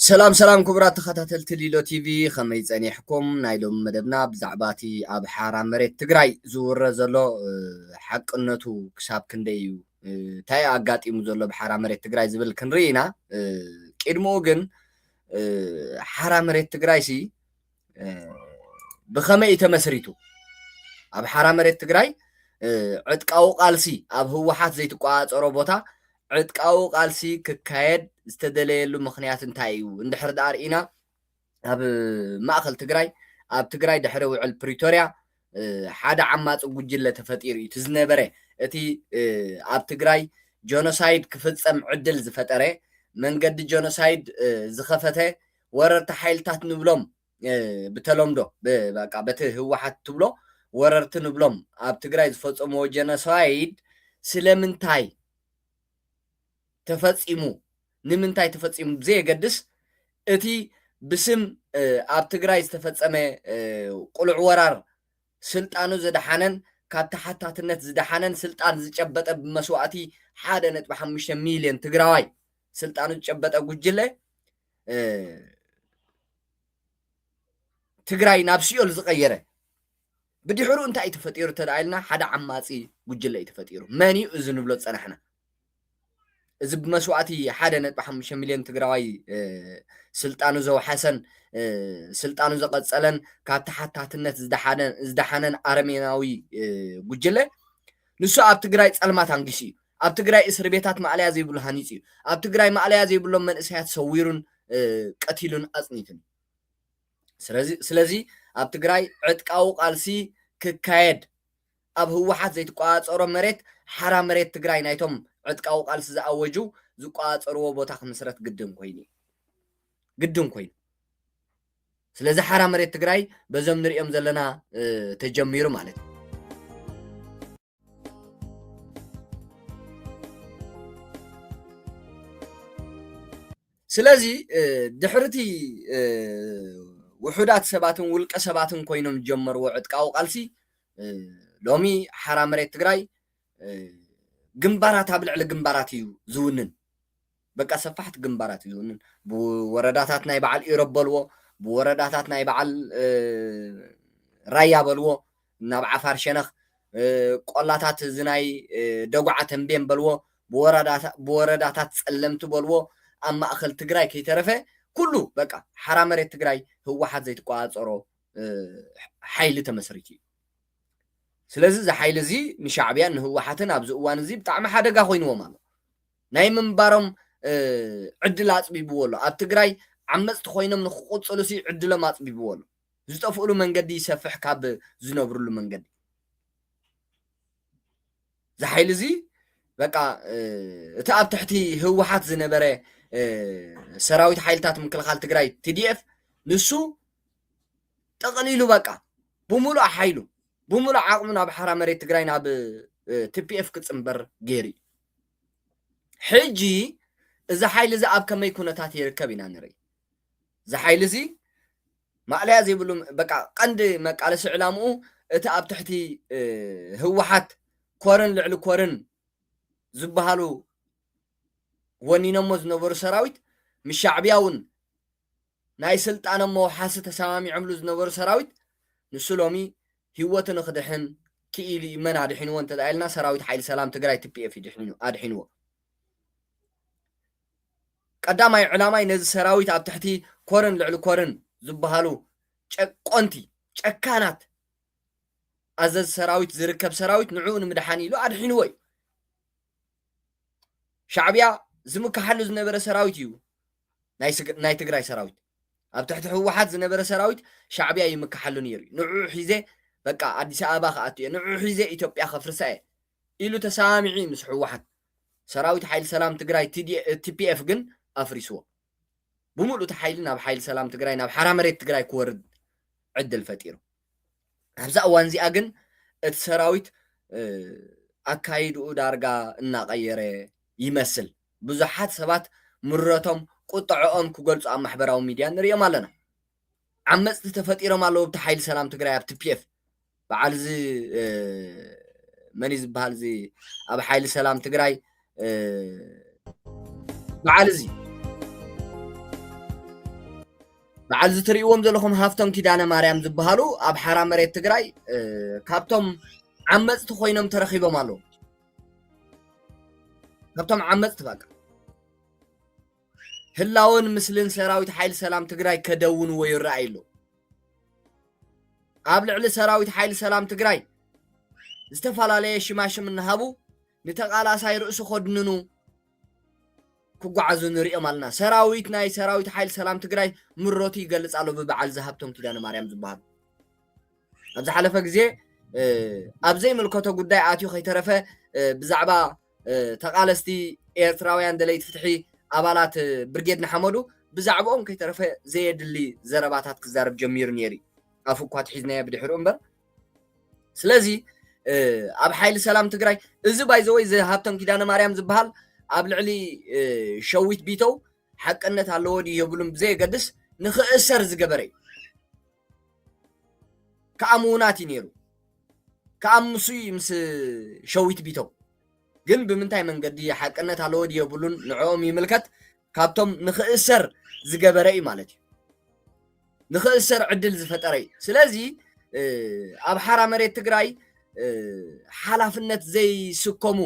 ሰላም ሰላም ክቡራት ተኸታተልቲ ሊሎ ቲቪ፣ ከመይ ጸኒሕኩም? ናይ ሎሚ መደብና ብዛዕባ እቲ ኣብ ሓራ መሬት ትግራይ ዝውረ ዘሎ፣ እ፣ ሓቅነቱ ክሳብ ክንደይ እዩ፣ እ፣ እንታይ ኣጋጢሙ ዘሎ ብሓራ መሬት ትግራይ ዝብል ክንርኢ ኢና። እ፣ ቅድምኡ ግን፣ እ፣ ሓራ መሬት ትግራይሲ፣ እ፣ ብኸመይ እዩ ተመስሪቱ? ኣብ ሓራ መሬት ትግራይ፣ እ፣ ዕጥቃዊ ቃልሲ ኣብ ህወሓት ዘይትቆጻጸሮ ቦታ ዕጥቃዊ ቃልሲ ክካየድ ዝተደለየሉ ምኽንያት እንታይ እዩ? እንድሕር ደኣ ርኢና፣ ኣብ ማእኸል ትግራይ፣ ኣብ ትግራይ ድሕሪ ውዕል ፕሪቶርያ፣ እ፣ ሓደ ዓማፂ ጉጅለ ተፈጢሩ እዩ። እቲ ዝነበረ፣ እቲ፣ እ፣ ኣብ ትግራይ ጆኖሳይድ ክፍፀም ዕድል ዝፈጠረ፣ መንገዲ ጆኖሳይድ፣ እ፣ ዝኸፈተ፣ ወረርቲ ሓይልታት ንብሎም፣ እ፣ ብተለምዶ፣ ብ-፣ በቃ በቲ ህወሓት ትብሎ ወረርቲ ንብሎም ኣብ ትግራይ ዝፈፀምዎ ጀኖሳይድ ስለምንታይ ተፈፂሙ፣ ንምንታይ ተፈፂሙ ብዘየገድስ፣ እቲ ብስም፣ እ፣ ኣብ ትግራይ ዝተፈፀመ፣ እ፣ ቅሉዕ ወራር ስልጣኑ ዝደሓነን ካብ ተሓታትነት ዝደሓነን ስልጣን ዝጨበጠ ብመስዋእቲ ሓደ ነጥቢ ሓሙሽተ ሚልዮን ትግራዋይ ስልጣኑ ዝጨበጠ ጉጅለ፣ እ፣ ትግራይ ናብ ሲኦል ዝቐየረ፣ ብድሕሩ እንታይ እዩ ተፈጢሩ እንተ ደኣ ኢልና፣ ሓደ ዓማፂ ጉጅለ እዩ ተፈጢሩ። መን እዩ እዚ ንብሎ ዝፀናሕና? እዚ ብመስዋእቲ ሓደ ነጥቢ ሓሙሽተ ሚልዮን ትግራዋይ፣ እ፣ ስልጣኑ ዘውሓሰን፣ እ፣ ስልጣኑ ዘቐጸለን፣ ካብ ተሓታትነት ዝደሓነ-፣ ዝደሓነን ኣረሜናዊ፣ እ፣ ጉጅለ፣ ንሱ ኣብ ትግራይ ጸልማት ኣንጊሱ እዩ። ኣብ ትግራይ እስሪ ቤታት ማእለያ ዘይብሉ ሃኒጹ እዩ። ኣብ ትግራይ ማእለያ ዘይብሎም መንእሰያት ሰዊሩን፣ እ፣ ቀቲሉን ኣጽኒቱን እዩ። ስለዚ፣ ስለዚ ኣብ ትግራይ ዕጥቃዊ ቃልሲ ክካየድ፣ ኣብ ህወሓት ዘይትቆጻጸሮ መሬት፣ ሓራ መሬት ትግራይ ናይቶም ዕጥቃዊ ቃልሲ ዝኣወጁ ዝቆጻጸርዎ ቦታ ክምስረት ግድን ኮይኑ እዩ። ግድን ኮይኑ። ስለዚ ሓራ መሬት ትግራይ በዞም ንሪኦም ዘለና፣ እ፣ ተጀሚሩ ማለት እዩ። ስለዚ፣ እ፣ ድሕሪ እቲ፣ እ፣ ውሑዳት ሰባትን ውልቀ ሰባትን ኮይኖም ዝጀመርዎ ዕጥቃዊ ቃልሲ፣ እ፣ ሎሚ ሓራ መሬት ትግራይ፣ እ፣ ግንባራት ኣብ ልዕሊ ግንባራት እዩ ዝውንን። በቃ ሰፋሕቲ ግንባራት እዩ ዝውንን። ብወረዳታት ናይ በዓል ኢሮብ በልዎ፣ ብወረዳታት ናይ በዓል፣ እ፣ ራያ በልዎ፣ ናብ ዓፋር ሸነኽ፣ እ፣ ቆላታት እዚ ናይ፣ እ፣ ደጉዓ ተንቤን በልዎ፣ ብወረዳታ-፣ ብወረዳታት ጸለምቲ በልዎ፣ ኣብ ማእከል ትግራይ ከይተረፈ ኩሉ በቃ ሓራ መሬት ትግራይ ህወሓት ዘይትቆጻጸሮ፣ እ፣ ሓይሊ ተመስሪቱ እዩ። ስለዚ እዚ ሓይሊ እዚ ንሻዕብያን ንህወሓትን ኣብዚ እዋን እዚ ብጣዕሚ ሓደጋ ኮይንዎም ኣሎ። ናይ ምንባሮም፣ እ፣ ዕድል ኣጽቢብዎ ኣሎ። ኣብ ትግራይ ዓመጽቲ ኮይኖም ንክቕጽሉ ሲ ዕድሎም ኣጽቢብዎ ኣሎ። ዝጠፍእሉ መንገዲ ይሰፍሕ ካብ ዝነብርሉ መንገዲ። እዚ ሓይሊ እዚ በቃ፣ እ፣ እቲ ኣብ ትሕቲ ህወሓት ዝነበረ፣ እ፣ ሰራዊት ሓይልታት ምክልኻል ትግራይ፣ ቲ ዲ ኤፍ፣ ንሱ ጠቕሊሉ በቃ ብምሉእ ሓይሉ፣ ብምሉእ ዓቕሙ ናብ ሓራ መሬት ትግራይ፣ ናብ፣ እ፣ ቲ ፒ ኤፍ ክጽንበር ገይሩ እዩ። ሕጂ እዚ ሓይሊ እዚ ኣብ ከመይ ኩነታት ይርከብ ኢና ንርኢ። እዚ ሓይሊ እዚ ማእለያ ዘይብሉ፣ በቃ ቀንዲ መቃለሲ ዕላምኡ እቲ ኣብ ትሕቲ፣ እ፣ ህወሓት ኮርን ልዕሊ ኮርን ዝበሃሉ ወኒኖሞ ዝነበሩ ሰራዊት፣ ምስ ሻዕብያ እውን ናይ ስልጣኖም መውሓሲ ተሰማሚዖምሉ ዝነበሩ ሰራዊት፣ ንሱ ሎሚ ህይወቱ ንክድሕን ክኢሉ እዩ። መን ኣድሒንዎ እንተ ኢልና፣ ሰራዊት ሓይሊ ሰላም ትግራይ፣ ቲ ፒ ኤፍ፣ እዩ ድሒኑ-፣ ኣድሒንዎ። ቀዳማይ ዕላማይ ነዚ ሰራዊት፣ ኣብ ትሕቲ ኮርን ልዕሊ ኮርን ዝበሃሉ ጨቆንቲ፣ ጨካናት ኣዘዝ ሰራዊት ዝርከብ ሰራዊት ንዕኡ ንምድሓን ኢሉ ኣድሒንዎ እዩ። ሻዕብያ ዝምክሓሉ ዝነበረ ሰራዊት እዩ። ናይ ስግ-፣ ናይ ትግራይ ሰራዊት፣ ኣብ ትሕቲ ህወሓት ዝነበረ ሰራዊት ሻዕብያ ይምክሓሉ ነይሩ እዩ። ንዕኡ ሒዘ በቃ ኣዲስ ኣበባ ክኣቱ እየ፣ ንዕኡ ሒዘ ኢትዮጵያ ከፍርሳ እየ ኢሉ ተሰማሚዑ እዩ ምስ ህወሓት። ሰራዊት ሓይሊ ሰላም ትግራይ፣ ቲ ዲ-፣ ቲ ፒ ኤፍ፣ ግን ኣፍሪስዎ። ብምሉእ እቲ ሓይሊ ናብ ሓይሊ ሰላም ትግራይ፣ ናብ ሓራ መሬት ትግራይ ክወርድ ዕድል ፈጢሩ። ኣብዛ እዋን እዚኣ ግን እቲ ሰራዊት፣ እ፣ ኣካይድኡ ዳርጋ እናቐየረ ይመስል። ብዙሓት ሰባት ምረቶም፣ ቁጥዐኦም ክገልጹ ኣብ ማሕበራዊ ሚድያ ንሪኦም ኣለና። ዓመፅቲ ተፈጢሮም ኣለዉ ኣብቲ ሓይሊ ሰላም ትግራይ፣ ኣብ ቲ ፒ ኤፍ። በዓል እዚ፣ እ፣ መን እዩ ዝበሃል እዚ ኣብ ሓይሊ ሰላም ትግራይ፣ እ፣ በዓል እዚ በዓል እዚ ትርእይዎም ዘለኹም ሃፍቶም ኪዳነ ማርያም ዝበሃሉ ኣብ ሓራ መሬት ትግራይ ካብቶም ዓመፅቲ ኮይኖም ተረኺቦም ኣለዉ። ካብቶም ዓመፅቲ በቃ ህላወን ምስልን ሰራዊት ሓይሊ ሰላም ትግራይ ከደውንዎ ይረኣይ ኣሎ። ኣብ ልዕሊ ሰራዊት ሓይሊ ሰላም ትግራይ ዝተፈላለየ ሽማሽም እናሃቡ ንተቓላሳይ ርእሱ ከድንኑ ክጓዓዙ ንሪኦም ኣለና። ሰራዊት ናይ ሰራዊት ሓይሊ ሰላም ትግራይ ምሮቱ ይገልፅ ኣሎ ብበዓል እዚ ሃብቶም ኪዳነ ማርያም ዝበሃሉ። ኣብ ዝሓለፈ ግዜ ኣብ ዘይምልከቶ ጉዳይ ኣትዩ ከይተረፈ ብዛዕባ ተቓለስቲ ኤርትራውያን ደለይቲ ፍትሒ ኣባላት ብርጌድ ንሓመዱ ብዛዕባኦም ከይተረፈ ዘየድሊ ዘረባታት ክዛረብ ጀሚሩ ነይሩ። ኣፉ እኳ ትሒዝናዮ ብድሕሪኡ እምበር። ስለዚ ኣብ ሓይሊ ሰላም ትግራይ እዚ ባይዘወይ እዚ ሃብቶም ኪዳነ ማርያም ዝበሃል ኣብ ልዕሊ ሸዊት ቢተው ሓቅነት ኣለዎ ድዩ የብሉን ብዘየገድስ ንኽእሰር ዝገበረ እዩ። ከኣ ምውናት እዩ ነይሩ። ከኣ ምሱ እዩ ምስ ሸዊት ቢተው። ግን ብምንታይ መንገዲ ሓቅነት ኣለዎ ድዩ የብሉን ንዕኦም ይምልከት። ካብቶም ንኽእሰር ዝገበረ እዩ ማለት እዩ። ንኽእሰር ዕድል ዝፈጠረ እዩ። ስለዚ ኣብ ሓራ መሬት ትግራይ ሓላፍነት ዘይስከሙ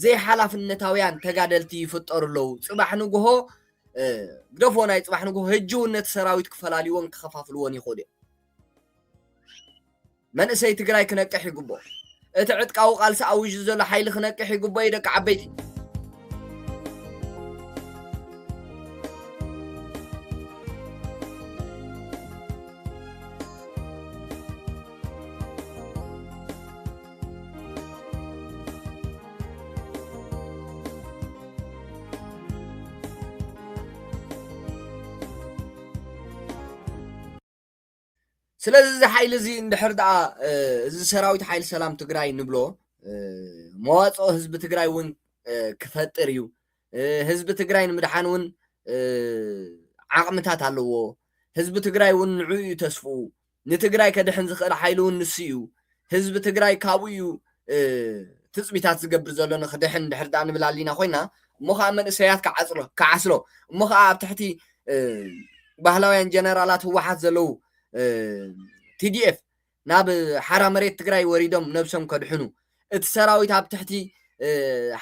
ዘይሓላፍነታውያን ተጋደልቲ ይፍጠሩ ኣለዉ። ፅባሕ ንግሆ ግደፎ ናይ ፅባሕ ንግሆ ህጂ እውን ነቲ ሰራዊት ክፈላልይዎን ክኸፋፍልዎን ይኽእሉ እዮም። መንእሰይ ትግራይ ክነቅሕ ይግብኦ። እቲ ዕጥቃዊ ቃልሲ ኣዊጁ ዘሎ ሓይሊ ክነቅሕ ይግብኦ እዩ ደቂ ዓበይቲ። ስለዚ እዚ ሓይሊ እዚ እንድሕር ደኣ እዚ ሰራዊት ሓይሊ ሰላም ትግራይ ንብሎ መዋፅኦ ህዝቢ ትግራይ እውን ክፈጥር እዩ። ህዝቢ ትግራይ ንምድሓን እውን ዓቕምታት ኣለዎ። ህዝቢ ትግራይ እውን ንዑ እዩ ተስፍኡ። ንትግራይ ከድሕን ዝኽእል ሓይሊ እውን ንሱ እዩ። ህዝቢ ትግራይ ካብኡ እዩ ትፅቢታት ዝገብር ዘሎ ንክድሕን ድሕር ደኣ ንብል ኣሊና ኮይና እሞ ከዓ መንእሰያት ክዓፅሎ ክዓስሎ እሞ ከዓ ኣብ ትሕቲ ባህላውያን ጀነራላት ህወሓት ዘለዉ ቲዲኤፍ ናብ ሓራ መሬት ትግራይ ወሪዶም ነብሶም ከድሕኑ እቲ ሰራዊት ኣብ ትሕቲ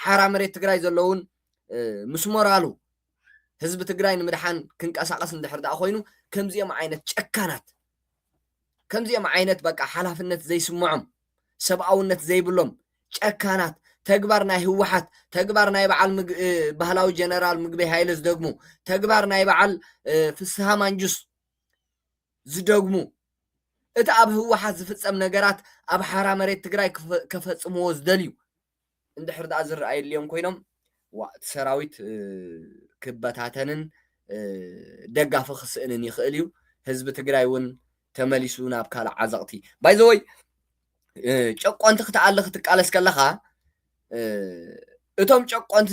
ሓራ መሬት ትግራይ ዘለውን ምስ ሞራሉ ህዝቢ ትግራይ ንምድሓን ክንቀሳቀስ እንድሕር ደኣ ኮይኑ ከምዚኦም ዓይነት ጨካናት ከምዚኦም ዓይነት በቃ ሓላፍነት ዘይስምዖም ሰብኣውነት ዘይብሎም ጨካናት ተግባር ናይ ህወሓት ተግባር ናይ በዓል ባህላዊ ጀነራል ምግበይ ሃይለ ዝደግሙ ተግባር ናይ በዓል ፍስሃ ማንጁስ ዝደግሙ እቲ ኣብ ህወሓት ዝፍፀም ነገራት ኣብ ሓራ መሬት ትግራይ ከፈፅምዎ ዝደልዩ እንድሕር ደኣ ዝረኣየልዮም ኮይኖም እቲ ሰራዊት ክበታተንን ደጋፊ ክስእንን ይኽእል እዩ። ህዝቢ ትግራይ እውን ተመሊሱ ናብ ካልእ ዓዘቕቲ ባይዘወይ ጨቆንቲ ክትኣሊ ክትቃለስ ከለኻ እቶም ጨቆንቲ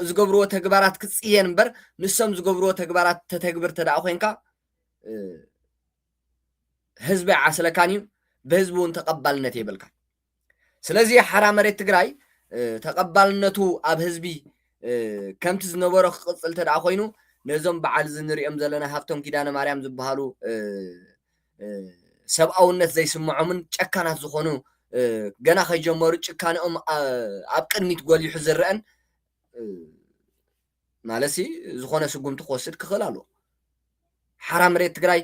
ዝገብርዎ ተግባራት ክፅየን እምበር ንሶም ዝገብርዎ ተግባራት ተተግብር ተደኣ ኮንካ ህዝቢ ዓስለካን እዩ ብህዝቢ እውን ተቐባልነት የብልካን ስለዚ ሓራ መሬት ትግራይ ተቐባልነቱ ኣብ ህዝቢ ከምቲ ዝነበሮ ክቕፅል ተደኣ ኮይኑ ነዞም በዓል እዚ ንሪኦም ዘለና ሃብቶም ኪዳነ ማርያም ዝበሃሉ ሰብኣውነት ዘይስምዖምን ጨካናት ዝኾኑ ገና ከይጀመሩ ጭካንኦም ኣብ ቅድሚት ጎሊሑ ዝረአን ማለት ዝኾነ ስጉምቲ ክወስድ ክኽእል ኣለዎ ሓራ መሬት ትግራይ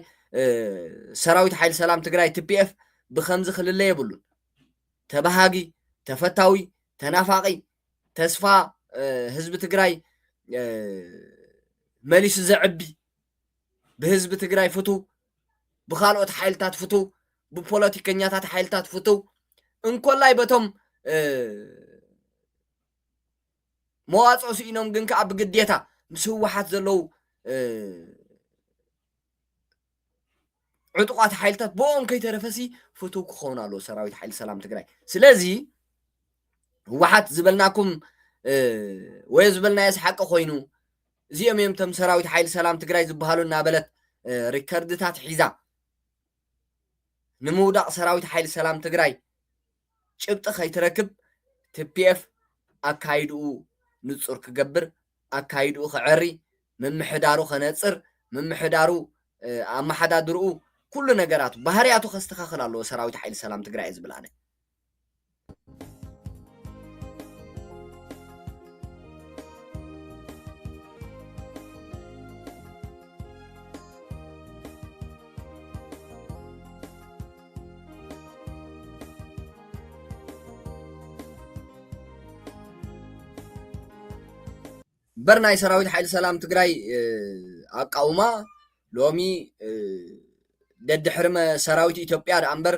ሰራዊት ሓይሊ ሰላም ትግራይ ቲፒኤፍ ብከምዚ ክልለ የብሉን ተባሃጊ ተፈታዊ ተናፋቂ ተስፋ ህዝቢ ትግራይ መሊሱ ዘዕቢ ብህዝቢ ትግራይ ፍቱ ብካልኦት ሓይልታት ፍቱ ብፖለቲከኛታት ሓይልታት ፍቱ እንኮላይ በቶም መዋፅኦ ስኢኖም ግን ከዓ ብግዴታ ምስ ህወሓት ዘለዉ ዕጡቋት ሓይልታት ብኦም ከይተረፈሲ ፍትው ክኸውን ኣለዎ ሰራዊት ሓይሊ ሰላም ትግራይ ስለዚ ህወሓት ዝበልናኩም ወይ ዝበልናዮ ሓቂ ኮይኑ እዚኦም እዮም ቶም ሰራዊት ሓይሊ ሰላም ትግራይ ዝበሃሉ እናበለት ሪከርድታት ሒዛ ንምውዳቕ ሰራዊት ሓይሊ ሰላም ትግራይ ጭብጢ ከይትረክብ ቲፒኤፍ ኣካይድኡ ንፁር ክገብር ኣካይድኡ ክዐሪ ምምሕዳሩ ከነፅር ምምሕዳሩ ኣመሓዳድርኡ፣ ኩሉ ነገራቱ፣ ባህርያቱ ከስተኻኽል ኣለዎ ሰራዊት ሓይሊ ሰላም ትግራይ ዝብል ኣነ። እምበር ናይ ሰራዊት ሓይሊ ሰላም ትግራይ ኣቃውማ ሎሚ ደድሕሪ ሰራዊት ኢትዮጵያ ደኣ እምበር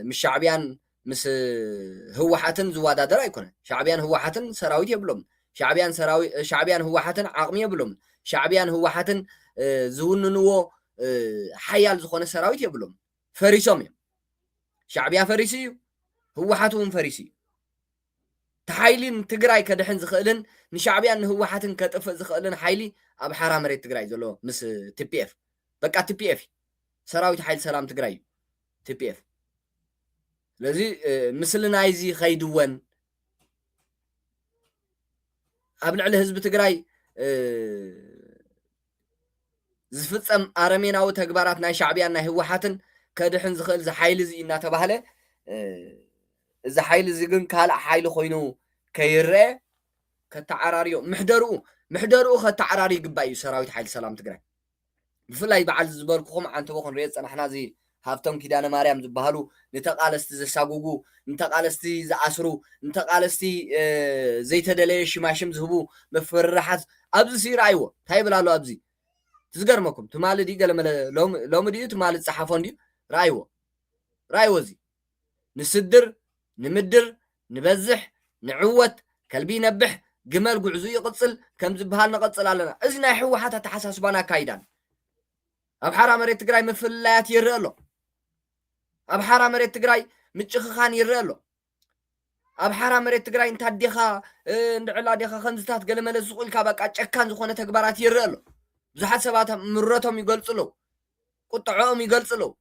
ምስ ሻዕብያን ምስ ህወሓትን ዝወዳደር ኣይኮነን። ሻዕብያን ህወሓትን ሰራዊት የብሎም። ሻዕብያን ሰራዊት ሻዕብያን ህወሓትን ዓቕሚ የብሎም። ሻዕብያን ህወሓትን ዝውንንዎ ሓያል ዝኾነ ሰራዊት የብሎም። ፈሪሶም እዮም። ሻዕብያ ፈሪሱ እዩ። ህወሓት እውን ፈሪሱ እዩ። ተሓይሊን ትግራይ ከድሕን ዝኽእልን ንሻዕብያን ንህወሓትን ከጥፍእ ዝኽእልን ሓይሊ ኣብ ሓራ መሬት ትግራይ ዘሎ ምስ ቲፒኤፍ፣ በቃ ቲፒኤፍ እዩ። ሰራዊት ሓይሊ ሰላም ትግራይ እዩ ቲፒኤፍ። ስለዚ ምስሊ ናይዚ ከይድወን ኣብ ልዕሊ ህዝቢ ትግራይ ዝፍፀም ኣረሜናዊ ተግባራት ናይ ሻዕብያን ናይ ህወሓትን ከድሕን ዝኽእል እዚ ሓይሊ እዚ እናተባህለ እዚ ሓይሊ እዚ ግን ካልእ ሓይሊ ኮይኑ ከይረአ ከተዓራርዮ ምሕደርኡ ምሕደርኡ ከተዓራሪ ይግባእ እዩ ሰራዊት ሓይሊ ሰላም ትግራይ። ብፍላይ በዓል ዝበልኩኹም ዓንተቦ ክንሪኦ ዝፀናሕና እዚ ሃብቶም ኪዳነ ማርያም ዝበሃሉ ንተቃለስቲ ዘሳጉጉ፣ ንተቃለስቲ ዝኣስሩ፣ ንተቃለስቲ ዘይተደለየ ሽማሽም ዝህቡ ምፍርራሓት ኣብዚ ሲ ረኣይዎ እንታይ ይብል ኣሎ ኣብዚ ትዝገርመኩም ትማሊ ድዩ ገለመለ ሎሚ ድዩ ትማሊ ዝፀሓፎ እንድዩ ረኣይዎ ረኣይዎ እዚ ንስድር ንምድር ንበዝሕ ንዕወት ከልቢ ይነብሕ ግመል ጉዕዙ ይቕፅል ከም ዝበሃል ንቐፅል ኣለና። እዚ ናይ ህወሓት ኣተሓሳስባን ኣካይዳን ኣብ ሓራ መሬት ትግራይ ምፍልላያት ይረአ ኣሎ። ኣብ ሓራ መሬት ትግራይ ምጭኽኻን ይረአ ኣሎ። ኣብ ሓራ መሬት ትግራይ እንታ ዲኻ እንድዕላ ዲኻ ከምዝታት ገለመለ ዝቑኢልካ በቃ ጨካን ዝኾነ ተግባራት ይረአ ኣሎ። ብዙሓት ሰባት ምረቶም ይገልፁ ኣለዉ። ቁጥዕኦም ይገልፁ ኣለዉ።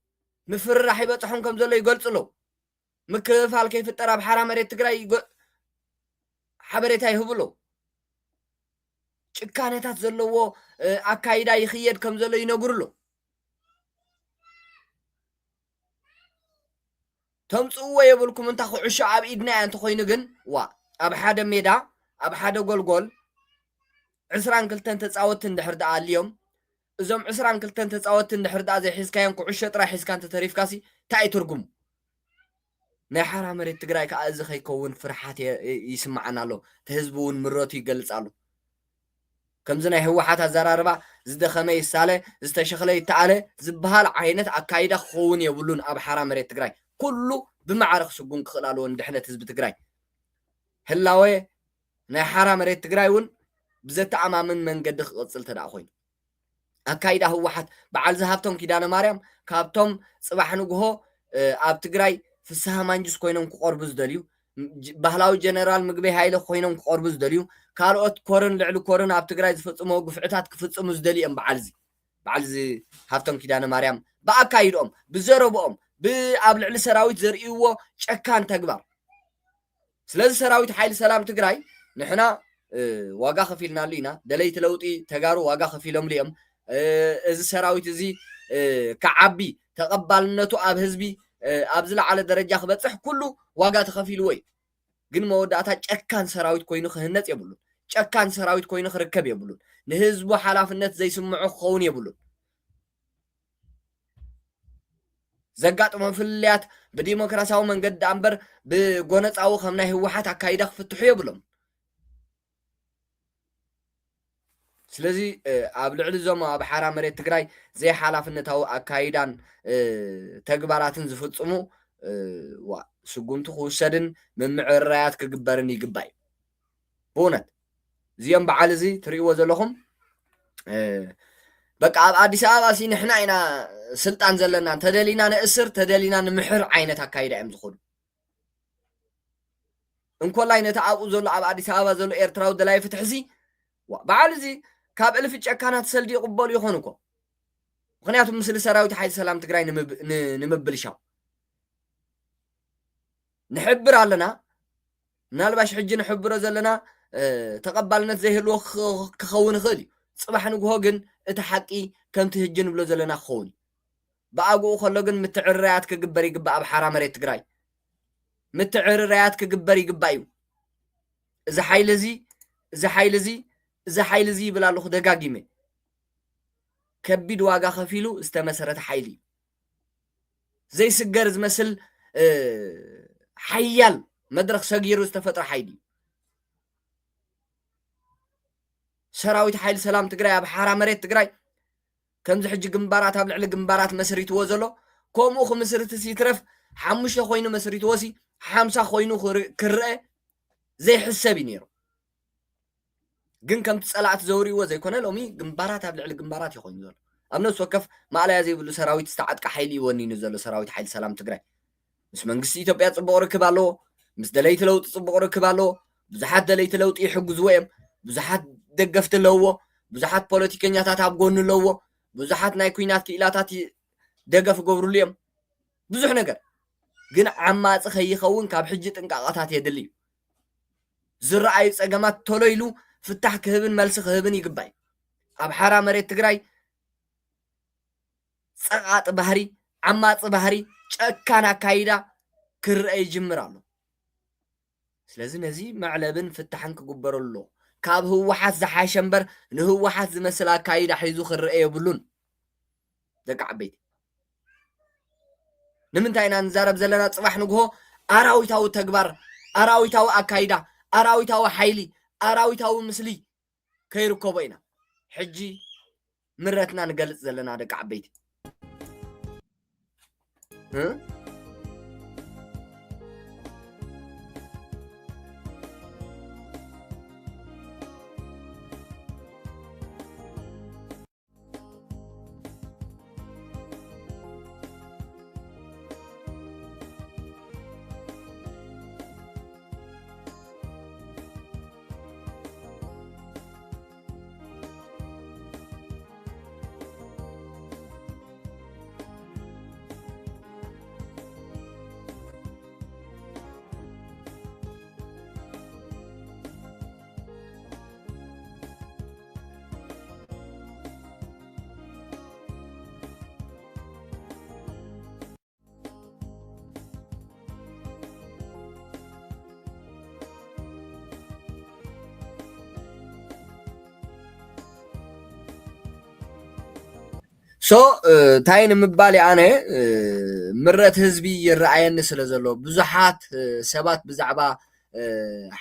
ምፍርራሕ ይበፅሖም ከም ዘሎ ይገልፁ ኣለዉ። ምክፍፋል ከይፍጠር ኣብ ሓራ መሬት ትግራይ ሓበሬታ ይህቡ ኣለዉ። ጭካነታት ዘለዎ ኣካይዳ ይኽየድ ከም ዘሎ ይነግሩ ኣለዉ። ተምፅእዎ የብልኩም እንታ ኩዕሾ ኣብ ኢድና እያ እንተኮይኑ ግን ዋ ኣብ ሓደ ሜዳ ኣብ ሓደ ጎልጎል ዕስራን ክልተን ተፃወትቲ እንድሕር ደኣ ኣልዮም እዞም ዕስራን ክልተን ተፃወትቲ እንድሕር ደኣ ዘይሒዝካዮም ኩዕሾ ጥራይ ሒዝካ እንተተሪፍካሲ እንታይ እዩ ትርጉሙ? ናይ ሓራ መሬት ትግራይ ከዓ እዚ ከይከውን ፍርሓት ይስማዓና ኣሎ። እቲ ህዝቢ እውን ምረቱ ይገልፅ ኣሎ። ከምዚ ናይ ህወሓት ኣዘራርባ ዝደኸመ ይሳለ ዝተሸኽለ ይተኣለ ዝበሃል ዓይነት ኣካይዳ ክኸውን የብሉን። ኣብ ሓራ መሬት ትግራይ ኩሉ ብማዕረ ክስጉም ክኽእል ኣለዎ ንድሕነት ህዝቢ ትግራይ። ህላወ ናይ ሓራ መሬት ትግራይ እውን ብዘተኣማምን መንገዲ ክቕፅል ተደኣ ኮይኑ ኣካይዳ ህወሓት በዓል ዝሃብቶም ኪዳነ ማርያም ካብቶም ፅባሕ ንግሆ ኣብ ትግራይ ፍስሃ ማንጅስ ኮይኖም ክቐርቡ ዝደልዩ ባህላዊ ጀነራል ምግበይ ሃይለ ኮይኖም ክቐርቡ ዝደልዩ ካልኦት ኮርን ልዕሊ ኮርን ኣብ ትግራይ ዝፈፅሞ ግፍዕታት ክፍፅሙ ዝደልዩ እዮም። በዓል እዚ በዓል እዚ ሃብቶም ኪዳነ ማርያም ብኣካይድኦም ብዘረብኦም ኣብ ልዕሊ ሰራዊት ዘርእይዎ ጨካን ተግባር ስለዚ ሰራዊት ሓይሊ ሰላም ትግራይ ንሕና ዋጋ ከፊልናሉ ኢና። ደለይቲ ለውጢ ተጋሩ ዋጋ ከፊሎምሉ እዮም። እዚ ሰራዊት እዚ ክዓቢ ተቐባልነቱ ኣብ ህዝቢ ኣብ ዝለዓለ ደረጃ ክበፅሕ ኩሉ ዋጋ ተኸፊልዎ እዩ። ግን መወዳእታ ጨካን ሰራዊት ኮይኑ ክህነፅ የብሉን። ጨካን ሰራዊት ኮይኑ ክርከብ የብሉን። ንህዝቡ ሓላፍነት ዘይስምዖ ክኸውን የብሉን። ዘጋጥሞም ፍልልያት ብዲሞክራሲያዊ መንገዲ ደኣ እምበር ብጎነፃዊ ከም ናይ ህወሓት ኣካይዳ ክፍትሑ የብሎም። ስለዚ ኣብ ልዕሊ እዞም ኣብ ሓራ መሬት ትግራይ ዘይሓላፍነታዊ ኣካይዳን ተግባራትን ዝፍፅሙ ዋ ስጉምቲ ክውሰድን ምምዕርራያት ክግበርን ይግባእ እዩ። ብእውነት እዚኦም በዓል እዚ ትርእይዎ ዘለኹም በቃ ኣብ ኣዲስ ኣበባ ሲ ንሕና ኢና ስልጣን ዘለና እንተደሊና ንእስር ተደሊና ንምሕር ዓይነት ኣካይዳ እዮም ዝኾኑ። እንኮላይ ነቲ ኣብኡ ዘሎ ኣብ ኣዲስ ኣበባ ዘሎ ኤርትራዊ ደላይ ፍትሒ ሲ በዓል እዚ ካብ እልፊ ጨካናት ሰልዲ ይቕበሉ ይኾኑ እኮ። ምክንያቱ ምስሊ ሰራዊት ሓይሊ ሰላም ትግራይ ንምብልሻው ንሕብር ኣለና። ምናልባሽ ሕጂ ንሕብሮ ዘለና ተቐባልነት ዘይህልዎ ክኸውን ይኽእል እዩ። ፅባሕ ንግሆ ግን እቲ ሓቂ ከምቲ ህጂ ንብሎ ዘለና ክኸውን እዩ። ብኣግኡ ከሎ ግን ምትዕርራያት ክግበር ይግባእ። ኣብ ሓራ መሬት ትግራይ ምትዕርራያት ክግበር ይግባእ እዩ። እዚ ሓይሊ እዚ፣ እዚ ሓይሊ እዚ፣ እዚ ሓይሊ እዚ ይብል ኣለኹ ደጋጊመ። ከቢድ ዋጋ ከፊሉ ዝተመሰረተ ሓይሊ እዩ። ዘይስገር ዝመስል፣ እ፣ ሓያል መድረኽ ሰጊሩ ዝተፈጥረ ሓይሊ እዩ። ሰራዊት ሓይሊ ሰላም ትግራይ ኣብ ሓራ መሬት ትግራይ ከምዚ ሕጂ ግንባራት ኣብ ልዕሊ ግንባራት መስሪትዎ ዘሎ፣ ከምኡ ክምስርትስ ይትረፍ፣ ሓሙሽተ ኮይኑ መስሪትዎሲ፣ ሓምሳ ኮይኑ ክር-፣ ክርአ ዘይሕሰብ እዩ ነይሩ። ግን ከምቲ ጸላእቲ ዘውርይዎ ዘይኮነ፣ ሎሚ ግንባራት ኣብ ልዕሊ ግንባራት እዩ ኮይኑ ዘሎ። ኣብ ነፍሲ ወከፍ ማእለያ ዘይብሉ ሰራዊት ዝተዓጥቀ ሓይሊ እዩ ወኒኑ ዘሎ፣ ሰራዊት ሓይሊ ሰላም ትግራይ። ምስ መንግስቲ ኢትዮጵያ ጽቡቕ ርክብ ኣለዎ፣ ምስ ደለይቲ ለውጢ ጽቡቕ ርክብ ኣለዎ። ብዙሓት ደለይቲ ለውጢ ይሕግዝዎ እዮም። ብዙሓት ደገፍቲ ኣለውዎ። ብዙሓት ፖለቲከኛታት ኣብ ጎኑ ኣለውዎ። ብዙሓት ናይ ኲናት ክኢላታት ይ-፣ ደገፍ ይገብርሉ እዮም። ብዙሕ ነገር። ግን ዓማጺ ከይኸውን ካብ ሕጂ ጥንቃቐታት የድሊ እዩ። ዝረኣዩ ጸገማት ቶሎ ኢሉ ፍታሕ ክህብን መልሲ ክህብን ይግባእ እዩ። ኣብ ሓራ መሬት ትግራይ ጸቓጢ ባህሪ፣ ዓማጺ ባህሪ፣ ጨካን ኣካይዳ ክረአ ይጅምር ኣሎ። ስለዚ ነዚ መዕለብን ፍታሕን ክግበረሉ ኣለዎ። ካብ ህወሓት ዝሓሸ እምበር ንህወሓት ዝመስል ኣካይዳ ሒዙ ክረአ የብሉን። ደቂ ዓበይቲ፣ ንምንታይ ኢና ንዛረብ ዘለና? ጽባሕ ንግሆ ኣራዊታዊ ተግባር፣ ኣራዊታዊ ኣካይዳ፣ ኣራዊታዊ ሓይሊ፣ ኣራዊታዊ ምስሊ ከይርከቦ ኢና ሕጂ ምረትና ንገልጽ ዘለና፣ ደቂ ዓበይቲ። እ? ሶ፣ እ፣ እንታይ ንምባል እየ ኣነ፣ እ፣ ምረት ህዝቢ ይረኣየኒ ስለ ዘሎ፣ ብዙሓት፣ እ፣ ሰባት ብዛዕባ፣ እ፣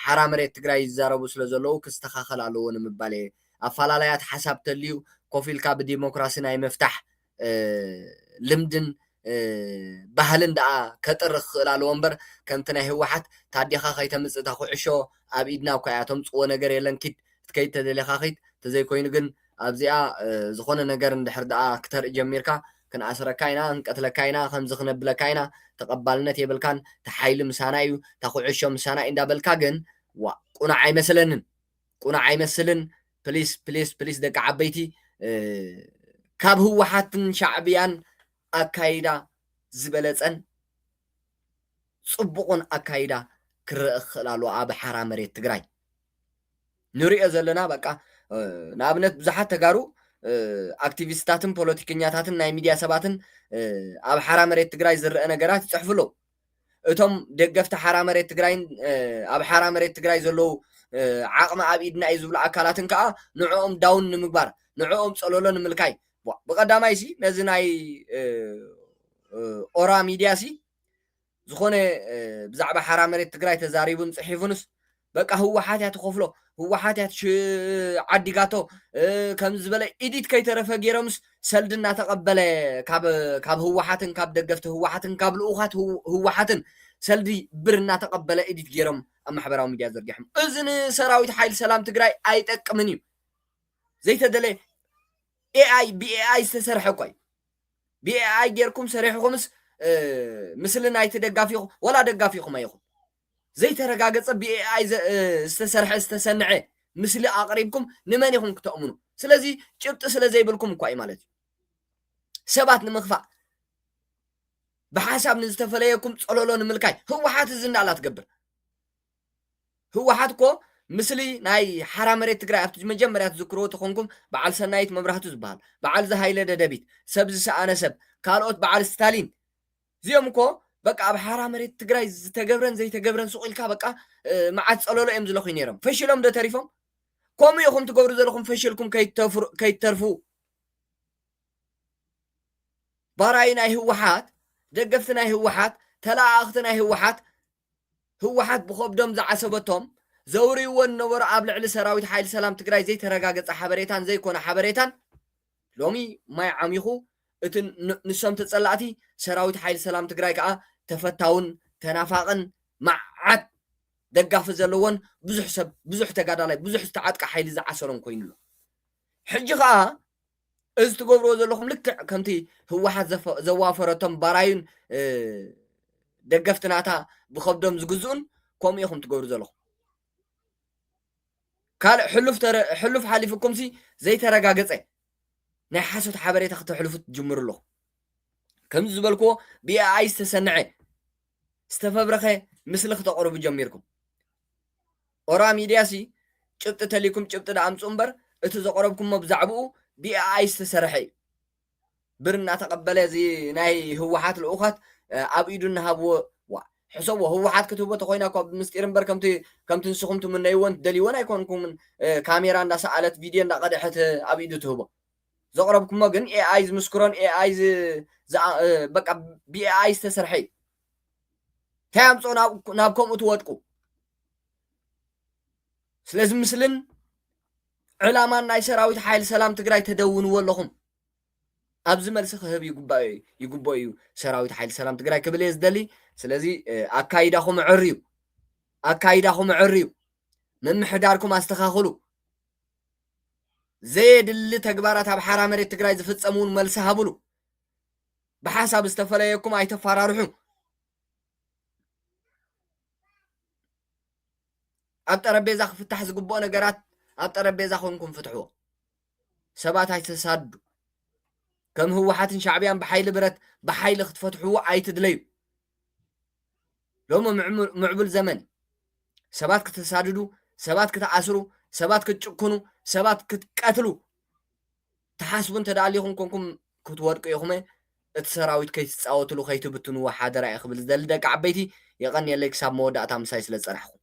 ሓራ መሬት ትግራይ ይዛረቡ ስለ ዘለዉ ክስተኻኸል ኣለዎ ንምባል እየ። ኣፈላለያት ሓሳብ ተልዩ ኮፍ ኢልካ ብዲሞክራሲ ናይ ምፍታሕ፣ እ፣ ልምድን፣ እ፣ ባህልን ደኣ ከጥሪ ክኽእል ኣለዎ እምበር፣ ከምቲ ናይ ህወሓት ታዴኻ ከይተምጽእ እታ ኩዕሾ ኣብ ኢድና እኳ እያ፣ ተምጽዎ ነገር የለን፣ ኪድ ክትከይድ ተደሊኻ ኺድ፣ ተዘይኮይኑ ግን ኣብዚኣ፣ እ፣ ዝኾነ ነገር እንድሕር ደኣ ክተርኢ ጀሚርካ፣ ክንኣስረካ ኢና፣ ክንቀትለካ ኢና፣ ከምዚ ክነብለካ ኢና፣ ተቐባልነት የብልካን፣ እታ ሓይሊ ምሳና እዩ፣ እታ ኩዕሾ ምሳና እዩ እንዳበልካ ግን፣ ዋ፣ ቁኑዕ ኣይመስለንን። ቁኑዕ ኣይመስልን። ፕሊስ፣ ፕሊስ፣ ፕሊስ ደቂ ዓበይቲ፣ እ፣ ካብ ህወሓትን ሻዕብያን ኣካይዳ ዝበለጸን ጽቡቕን ኣካይዳ ክረአ ክኽእል ኣለዎ ኣብ ሓራ መሬት ትግራይ። ንሪኦ ዘለና በቃ፣ እ፣ ንኣብነት ብዙሓት ተጋሩ፣ እ፣ ኣክቲቪስታትን ፖለቲከኛታትን ናይ ሚድያ ሰባትን፣ እ፣ ኣብ ሓራ መሬት ትግራይ ዝረአ ነገራት ይጽሕፉ ኣለዉ። እቶም ደገፍቲ ሓራ መሬት ትግራይን፣ እ፣ ኣብ ሓራ መሬት ትግራይ ዘለዉ፣ እ፣ ዓቕሚ ኣብ ኢድና እዩ ዝብሉ ኣካላትን ከኣ ንዕኦም ዳውን ንምግባር፣ ንዕኦም ጸለሎ ንምልካይ። ዋ፣ ብቐዳማይ ሲ ነዚ ናይ፣ እ፣ እ፣ ኦራ ሚድያ ሲ ዝኾነ፣ እ፣ ብዛዕባ ሓራ መሬት ትግራይ ተዛሪቡን ጽሒፉንስ በቃ ህወሓት እያ ትኸፍሎ፣ ህወሓት እያ ትሽ-፣ ዓዲጋቶ፣ እ፣ ከም ዝበለ ኢዲት ከይተረፈ ገይሮምስ ሰልዲ እናተቐበለ ካብ፣ ካብ ህወሓትን ካብ ደገፍቲ ህወሓትን ካብ ልኡኻት ህው-፣ ህወሓትን ሰልዲ ብር እናተቐበለ ኢዲት ገይሮም ኣብ ማሕበራዊ ሚድያ ዘርጊሖም። እዚ ንሰራዊት ሓይሊ ሰላም ትግራይ ኣይጠቅምን እዩ። ዘይተደለየ ኤኣይ፣ ብኤኣይ ዝተሰርሐ እኮ እዩ። ብኤኣይ ጌርኩም ሰሪሕኹምስ፣ እ፣ ምስሊ ናይቲ ደጋፊኹም፣ ወላ ደጋፊኹም ኣይኹን። ዘይተረጋገጸ ብኤኣይ ዘ-፣ እ፣ ዝተሰርሐ፣ ዝተሰንዐ ምስሊ ኣቕሪብኩም ንመን ኢኹም ክተእምኑ? ስለዚ ጭብጢ ስለ ዘይብልኩም እኳ እዩ ማለት እዩ። ሰባት ንምኽፋእ፣ ብሓሳብ ንዝተፈለየኩም ጸለሎ ንምልካይ ህወሓት እዚ እንዳላ ትገብር። ህወሓት እኮ ምስሊ ናይ ሓራ መሬት ትግራይ ኣብቲ መጀመርያ ትዝክርዎ ተኾንኩም በዓል ሰናይት መብራህቱ ዝበሃል፣ በዓል ዝሃይለ ደደቢት፣ ሰብ ዝሰኣነ ሰብ፣ ካልኦት በዓል ስታሊን፣ እዚኦም እኮ በቃ ኣብ ሓራ መሬት ትግራይ ዝተገብረን ዘይተገብረን ሱቕ ኢልካ በቃ መዓት ፀለሎ እዮም ዝለኹ ነይሮም። ፈሽሎም ዶ ተሪፎም? ከምኡ ኢኹም ትገብሩ ዘለኹም፣ ፈሽልኩም ከይተርፉ። ባራይ ናይ ህወሓት፣ ደገፍቲ ናይ ህወሓት፣ ተለኣእኽቲ ናይ ህወሓት፣ ህወሓት ብኸብዶም ዝዓሰበቶም ዘውርይዎ ዝነበሩ ኣብ ልዕሊ ሰራዊት ሓይሊ ሰላም ትግራይ ዘይተረጋገፀ ሓበሬታን ዘይኮነ ሓበሬታን ሎሚ ማይ ዓሚኹ እቲ ንሶም ተፀላእቲ ሰራዊት ሓይሊ ሰላም ትግራይ ከዓ ተፈታውን ተናፋቕን መዓት ደጋፊ ዘለዎን ብዙሕ ሰብ ብዙሕ ተጋዳላይ ብዙሕ ዝተዓጥቀ ሓይሊ ዝዓሰሮም ኮይኑ ኣሎ። ሕጂ ከዓ እዚ ትገብርዎ ዘለኹም ልክዕ ከምቲ ህወሓት ዘዋፈረቶም ባራዩን ደገፍቲ ናታ ብኸብዶም ዝግዝኡን ከምኡ ኢኹም ትገብሩ ዘለኹም። ካልእ ሕሉፍ ተረ- ሕሉፍ ሓሊፉኩም ሲ ዘይተረጋገጸ ናይ ሓሶት ሓበሬታ ክተሕልፉ ትጅምሩ ኣለኹም። ከምዚ ዝበልክዎ ብኤኣይ ዝተሰንዐ ዝተፈብረኸ ምስሊ ክተቕርቡ ጀሚርኩም። ኦራ ሚድያ ሲ ጭብጢ ተሊኩም ጭብጢ ደኣ ኣምፁ እምበር እቲ ዘቕረብኩሞ ብዛዕብኡ ብኤኣይ ዝተሰርሐ እዩ። ብር እናተቐበለ እዚ ናይ ህወሓት ልኡኻት ኣብ ኢዱ እናሃብዎ ዋ ሕሰቦ ህወሓት ክትህቦ ተኮይና እኳ ብምስጢር እምበር ከምቲ ከምቲ ንስኹም ትምነይዎን ትደልይዎን ኣይኮንኩምን። ካሜራ እንዳሰኣለት ቪድዮ እንዳቐደሐት ኣብ ኢዱ ትህቦ። ዘቕረብኩሞ ግን ኤኣይ ዝምስክሮን ኤኣይ በቃ ብኤኣይ ዝተሰርሐ እዩ። እንታይ ኣምፅኦ ናብ ከምኡ ትወድቁ? ስለዚ ምስልን ዕላማን ናይ ሰራዊት ሓይሊ ሰላም ትግራይ ተደውንዎ ኣለኹም። ኣብዚ መልሲ ክህብ ይግባእ ይግብኦ እዩ ሰራዊት ሓይሊ ሰላም ትግራይ ክብል እየ ዝደሊ። ስለዚ ኣካይዳኹም ዕር እዩ ኣካይዳኹም ዕር እዩ ምምሕዳርኩም ኣስተኻኽሉ። ዘየድሊ ተግባራት ኣብ ሓራ መሬት ትግራይ ዝፍፀሙ እውን መልሲ ሃብሉ። ብሓሳብ ዝተፈለየኩም ኣይተፈራርሑ። ኣብ ጠረጴዛ ክፍታሕ ዝግብኦ ነገራት ኣብ ጠረጴዛ ኮንኩም ፍትሕዎ። ሰባት ኣይተሳድዱ። ከም ህወሓትን ሻዕብያን ብሓይሊ ብረት ብሓይሊ ክትፈትሕዎ ኣይትድለዩ። ሎሚ ምዕብል ዘመን ሰባት ክትሳድዱ፣ ሰባት ክትኣስሩ፣ ሰባት ክትጭክኑ፣ ሰባት ክትቀትሉ ትሓስቡ እንተደኣ ኣሊኹም ኮንኩም ክትወድቁ ኢኹም። እቲ ሰራዊት ከይትፃወትሉ ከይትብትንዎ ሓደራ እየ ክብል ዝደሊ። ደቂ ዓበይቲ የቐንየለይ ክሳብ መወዳእታ ምሳይ ስለ ዝፀናሕኹም።